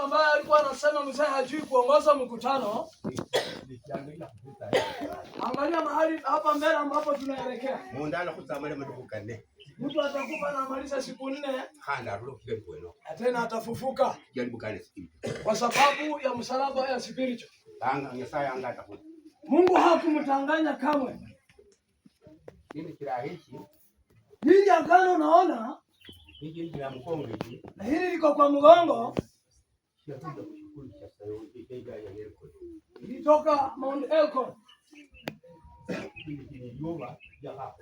Ambaye alikuwa anasema mzee hajui kuongoza mkutano. Angalia mahali hapa mbele ambapo tunaelekea. Mundu alakhusamala matukhu kane. Mtu atakufa na amaliza siku 4 khandi arula khukali kweno na tena atafufuka jalibukane spiritual kwa sababu ya msalaba ya spiritual. Banga Nyasaye angata khu Mungu hakumtanganya kamwe. Hili kirahichi Hili agano unaona, hiki la mkongo hiki na hili liko kwa mgongo, shakuja kushukuru cha sayo iga ya Yeriko ilitoka Mount Elgon. Hili ni yoba ya hapo.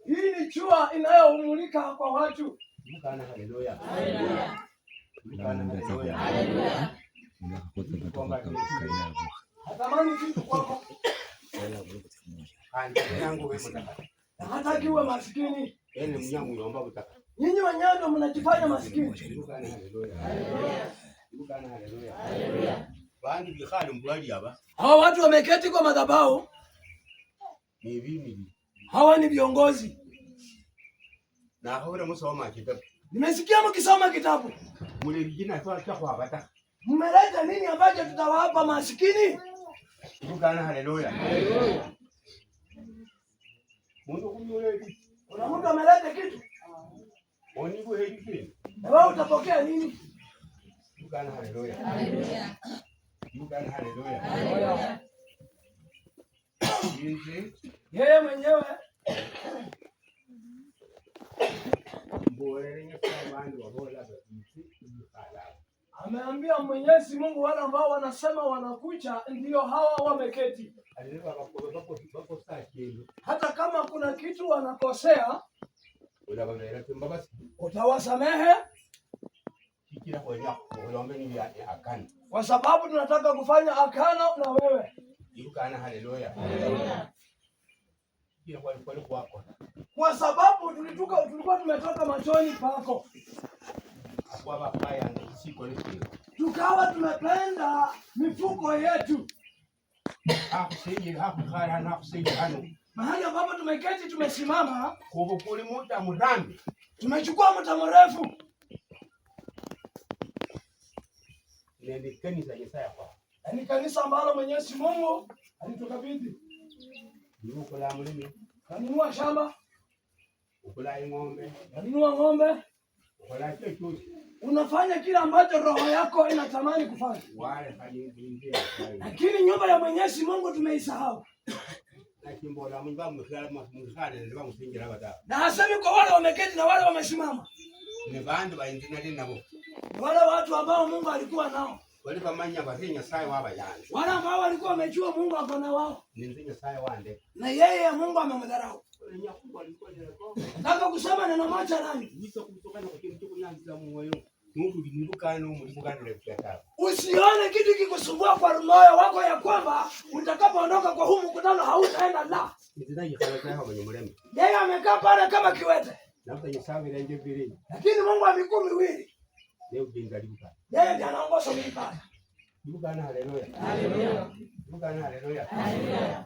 Hii ni jua inayomulika kwa watu. Mkana haleluya. Haleluya. Mkana haleluya. Haleluya. Hatamani kitu kwako. Kandi yangu wewe mtaka. Na hataki uwe maskini. Ene mnyangu yomba butaka. Nyinyi wenyewe ndio mnajifanya maskini. Mkana haleluya. Haleluya. Mkana haleluya. Haleluya. Bandu bikhale mbwali aba. Hawa watu wameketi kwa madhabahu. Ni bimili. Hawa ni viongozi. Na hawra musoma kitabu. Nimesikia mkisoma kitabu. Mule bijina kwa cha kwa bata. Mmeleta nini ambacho tutawapa maskini? Mkana haleluya. Haleluya. Mundu kumyole bi. Kuna mtu ameleta kitu? Oni go heri kile. Na wewe utapokea nini? Mkana haleluya. Haleluya. Mkana haleluya. Haleluya. Yinzi Yeye mwenyewe mbolele nyasaye bandu wabola batisi ibikhala. ameambia Mwenyezi Mungu wale ambao wanasema wanakuja ndio hawa wameketi. Alile bakoba bako bako sakelo. Hata kama kuna kitu wanakosea, Ulababera timbabasi. utawasamehe Kikira kwa kulombe ni ya akana. kwa sababu tunataka kufanya agano na wewe. Yukana haleluya. Haleluya. Kikira kwa kwa kwako. Kwa sababu tulikuwa tumetoka machoni pako. Kwa bapaya ndisiko lesi. Tukawa tumependa mifuko yetu. Hakusije hakukhala na hakusije hano. Mahali ambapo tumeketi tumesimama, Kubukuli muda murambi. tumechukua muda mrefu. Nende kanisa Yesaya kwa. Na ni kanisa ambalo Mwenyezi Mungu alitukabidhi. Nukula mulimi, Kanunua shamba, ukula ng'ombe, kanunua ng'ombe, ukula chochote. Unafanya kile ambacho roho yako inatamani kufanya. Wale hali Lakini nyumba ya Mwenyezi Mungu tumeisahau. Na kimbola mnyumba mkhala mkhala ndio msingira bata. Na hasemi kwa wale wameketi na wale wamesimama. Ni bandu baindina nabo. Wale watu ambao Mungu alikuwa nao. Wale bamanya bari Nyasaye wabayanja. Wale ambao walikuwa wamejua Mungu ako na wao. Ninzi Nyasaye wande. Na yeye Mungu amemdharau. Nataka kusema neno moja nani? Usione kitu kikusumbua kwa moyo wako ya kwamba utakapoondoka kwa huu mkutano hautaenda la. Yeye amekaa pale kama kiwete. Lakini Mungu wa miguu miwili. Yeye ndiye anaongoza mipaka. Haleluya. Haleluya.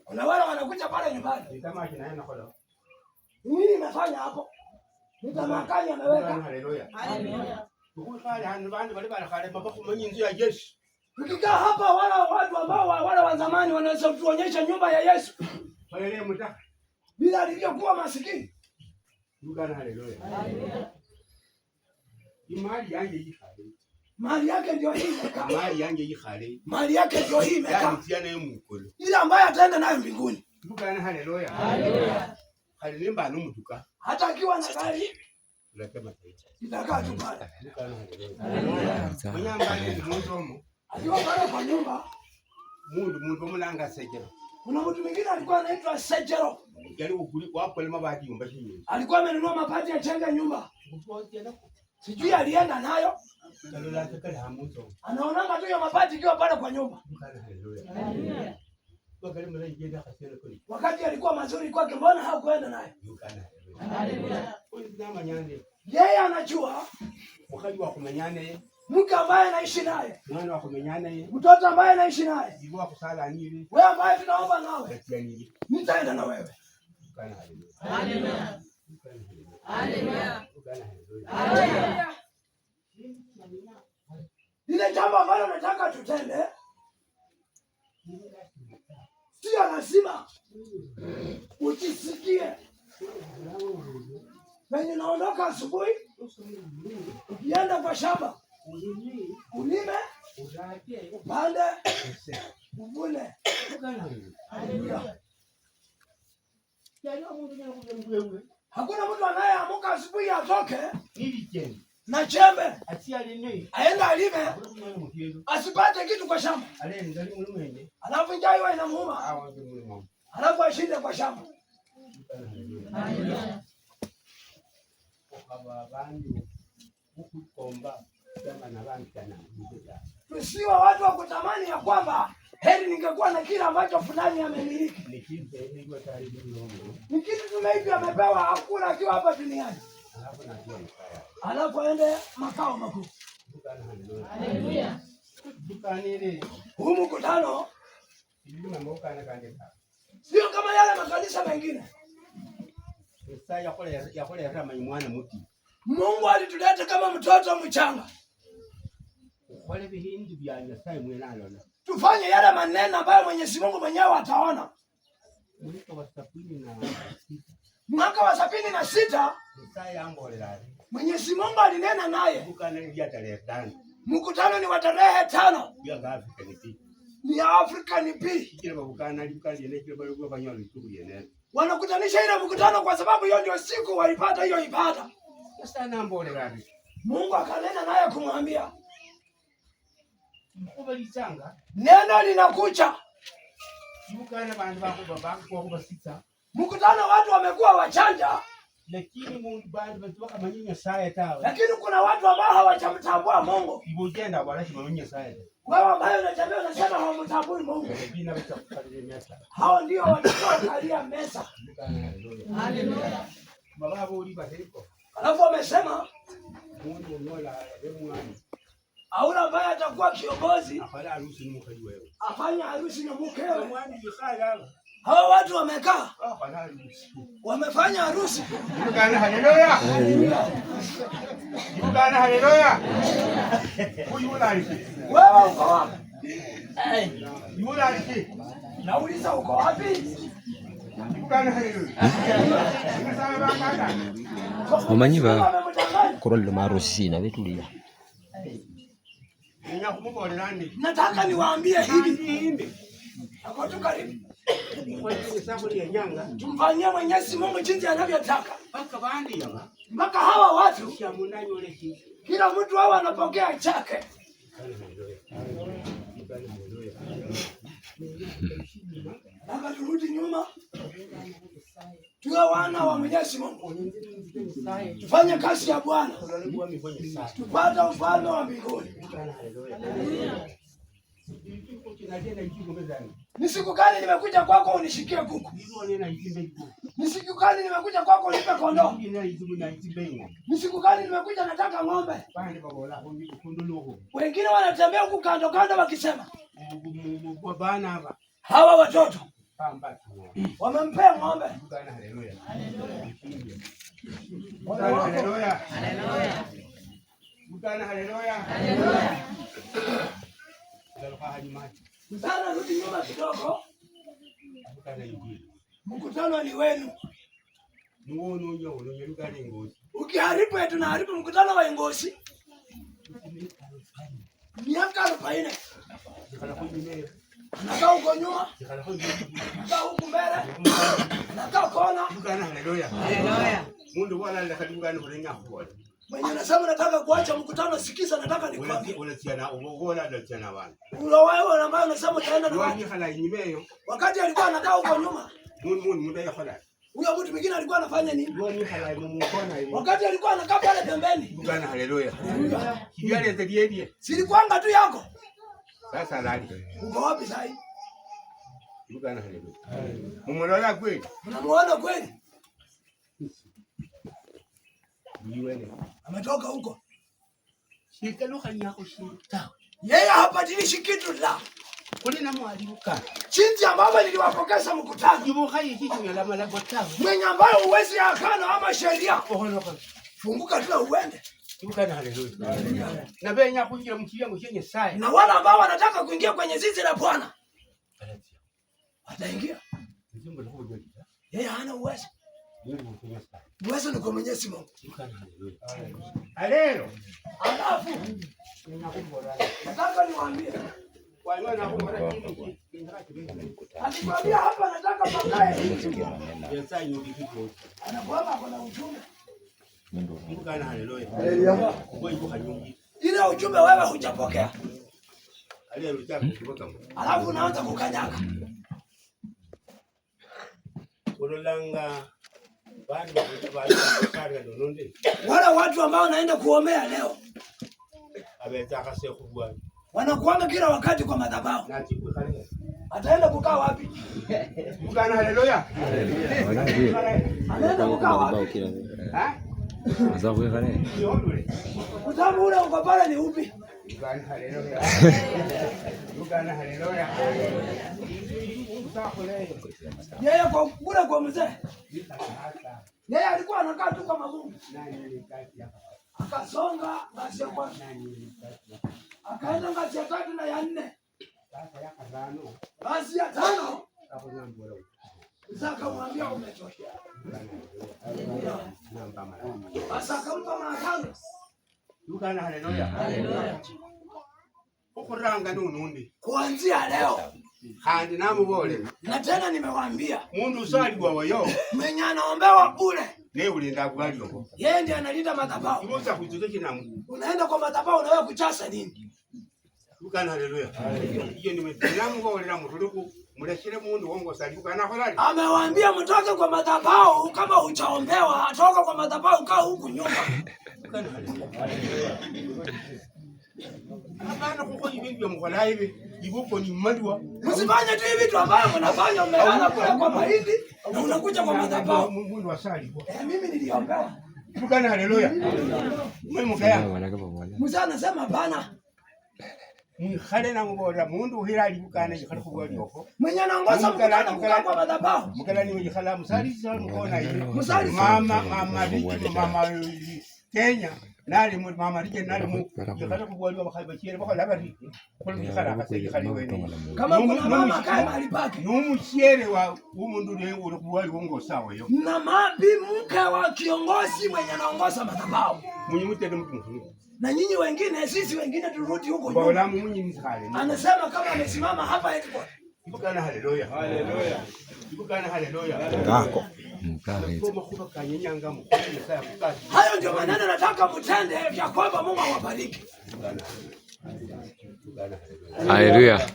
Kuna wale wanakuja pale nyumbani. Nini nimefanya hapo? Nitamakani ameweka. Haleluya. Haleluya. Tukikaa hapa wala watu ambao wale wa zamani wanaweza kutuonyesha nyumba ya Yesu. Bila alivyokuwa masikini. Haleluya. Mali yange ikhale. Mali yake ndio hii imekaa. Mali yange ikhale. Mali yake ndio hii imekaa. Yaani mukolo. Ile ambayo ataenda nayo mbinguni. Tukana haleluya. Haleluya. Haleluya numutuka. Hata akiwa na gari itakaa tu pale. Haleluya. Munyamba ni mundomo. Akiwa pale kwa nyumba. Mundu mulanga Sejero. Kuna mtu mwingine alikuwa anaitwa Sejero. Alikuwa amenunua mabati ya jenga nyumba. Sijui alienda nayo. Anaonanga tu hiyo mabati ikiwa pale kwa nyumba. Wakati alikuwa mazuri kwake, mbona hakuenda nayo? Yeye anajua mke ambaye anaishi naye, mtoto ambaye anaishi naye, wewe ambaye tunaomba nawe, nitaenda na wewe. Haleluya. Haleluya. Haleluya. Lile jambo ambalo nataka tutende sio lazima ujisikie. Venye naondoka asubuhi, ukienda kwa shamba ulime, upande, uvune. Haleluya. Hakuna mtu anayeamuka asubuhi atoke na chembe aende alime asipate kitu kwa shamba, alafu njaa iwe inamuuma, alafu ashinde kwa shamba. Tusiwe watu wa kutamani ya kwamba heri ningekuwa na kile ambacho fulani amemiliki. Ni kitu tumeivi amepewa, hakuna akiwa hapa duniani, alafu aende makao makuu. Haleluya. Huu mkutano sio kama yale makanisa mengine. Mungu alituleta kama mtoto mchanga, tufanye yale maneno ambayo Mwenyezi Mungu mwenyewe ataona. Mwaka wa 76 Mwenyezi Mungu alinena naye. Mkutano ni wa tarehe 5 ni Afrika ni P. Wanakutanisha ile mkutano kwa sababu hiyo ndio siku walipata hiyo ibada. Mungu akanena naye kumwambia, neno linakuja. Mkutano watu wamekuwa wachanja, lakini kuna watu ambao hawajamtambua Mungu. Wewe ambaye unatembea unasema hawamtambui Mungu, hao ndio watakaokalia meza. Haleluya. Alafu wamesema aula ambaye atakuwa kiongozi afanye harusi na mkewe. Hawa watu wamekaa wamefanya harusi. Haleluya. Haleluya. Wewe uko wapi? Nauliza uko wapi? Omanyi ba kuroloma harusi sina betulia. Nataka niwaambie hivi. Ako tu karibu. Tumfanyie Mwenyezi Mungu jinsi anavyotaka. Mpaka hawa watu kila mtu hawa anapokea chake. Mpaka turudi nyuma, tuwe wana wa Mwenyezi Mungu, tufanye kazi ya Bwana, tupate ufalme wa mbinguni. Ni siku gani nimekuja kwako unishikie kuku? Ni siku gani nimekuja kwako unipe kondoo? Ni siku gani nimekuja nataka ng'ombe? Wengine wanatembea huku kando kando wakisema hawa watoto wamempea ng'ombe. Haleluya. Haleluya. Msana rudi nyuma kidogo. Mkutano ni wenu. Ukiharibu yetu na haribu mkutano wa Ingosi. Miaka 40. Anakaa huko nyuma, anakaa huku mbele, anakaa kona. Haleluya. Mundu wala Mwenye anasema nataka kuacha mkutano, sikiza, nataka nikwambie. Ule wewe ambaye unasema utaenda na watu. Wakati alikuwa anakaa huko nyuma, huyo mtu mwingine alikuwa anafanya nini? Wakati alikuwa anakaa pale pembeni. Haleluya. Silikuanga tu yako. Sasa lali. Uko wapi sasa? Haleluya. Mumulola kweli? Mnamuona kweli? Ametoka huko. Yeye hapatilishi kitu la. Jinsi ambavyo niliwapokeza mkutano. Mwenye ambayo uwezi akana ama sheria. Funguka tu uende. Ibukana haleluya. Na benya kuingira mu kiyango cya Nyasaye. Na wale ambao wanataka kuingia kwenye zizi la Bwana wataingia. Yeye hana uwezo. Uwezo ni kwa Mwenyezi Mungu. Alelo. Alafu nataka niwaambie, akikwambia hapa nataka pakae hivi, anakuwa kuna ujumbe. Ile ujumbe wewe hujapokea, alafu unaanza kukanyaga. Wale watu ambao wanaenda kuombea leo wanakuanga kila wakati kwa madhabahu. Ataenda kukaa wapi? Haleluya. Anaenda kukaa wapi? Utamu ule uko pale ni upi? Yeye kwa kule kwa mzee. Yeye alikuwa anakaa tu kama Mungu. Akasonga ngazi ya kwanza. Akaenda ngazi ya tatu na ya nne. Ngazi ya tano. Mzee akamwambia umetosha. Basi akampa maagano. Ibukana haleluya. Haleluya. Ukuranga nunundi. Kuanzia leo Khandi namubole. na tena nimewaambia, Mundu usaliwa wayo. mwenye anaombewa bure Ne ulinda kubalio. yeye ndiye analinda madhabahu. Ibuza kuzuza kinangu. Unaenda kwa madhabahu unawe kuchasa nini? Ibukana haleluya. Iyo ni namubolera mutuluku mulekere mundu wongo sali ibukana kholali. Amewaambia mtoke kwa madhabahu kama hujaombewa, toka kwa madhabahu, kaa huku nyuma. Abana kuko ibintu bya mukhola ibi ibuko ni madwa. Msifanye tu hivi tu ambayo mnafanya, umelala kule kwa mahindi na unakuja kwa madhabahu. Mundu wasaliwa. Mimi niliombewa. Ibukana haleluya. Mwe mukaya. Mzee anasema hapana. Mwikhale namubolera mundu uhira alibukana yikhale khubwaliokho. Mwenye anaongoza mkutano kukaa kwa madhabahu. Mukalani wikhala musalisi mukona iyi. Musalisi. Mama mama Riki mama Kenya nali mu mama Riki nali mu yikhale khubwaliwa bakhayi bachiere bakhola bari kholo yikhala akase yikhale wene. Kama kuna mama akae mahali pake. Numuchiere wa umundu uli khubwaliwa ngosaweyo. Na mabi mke wa kiongozi mwenye anaongoza madhabahu. Munyi mutende mtu mkulu. Na nyinyi wengine, sisi wengine turudi huko nyuma. Bola munyi msikhale. Anasema kama amesimama hapa headquarters. Ibukana haleluya. Haleluya. Ibukana haleluya. Ngako. Makhuba kanyenyanga mukhola Nyasaye akukasi. Hayo ndio maneno nataka mtende vya kwamba Mungu awabariki. Haleluya.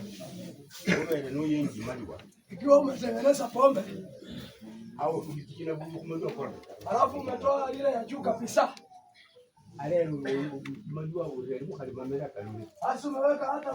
Ubele nuyenji maliwa. Ikiwa umetengeneza pombe Au kubitikina bubu kumaliwa kora. alafu umetoa ile ya juu kabisa, Alelo maliwa urere bukhali mamera kalule. basi umeweka hata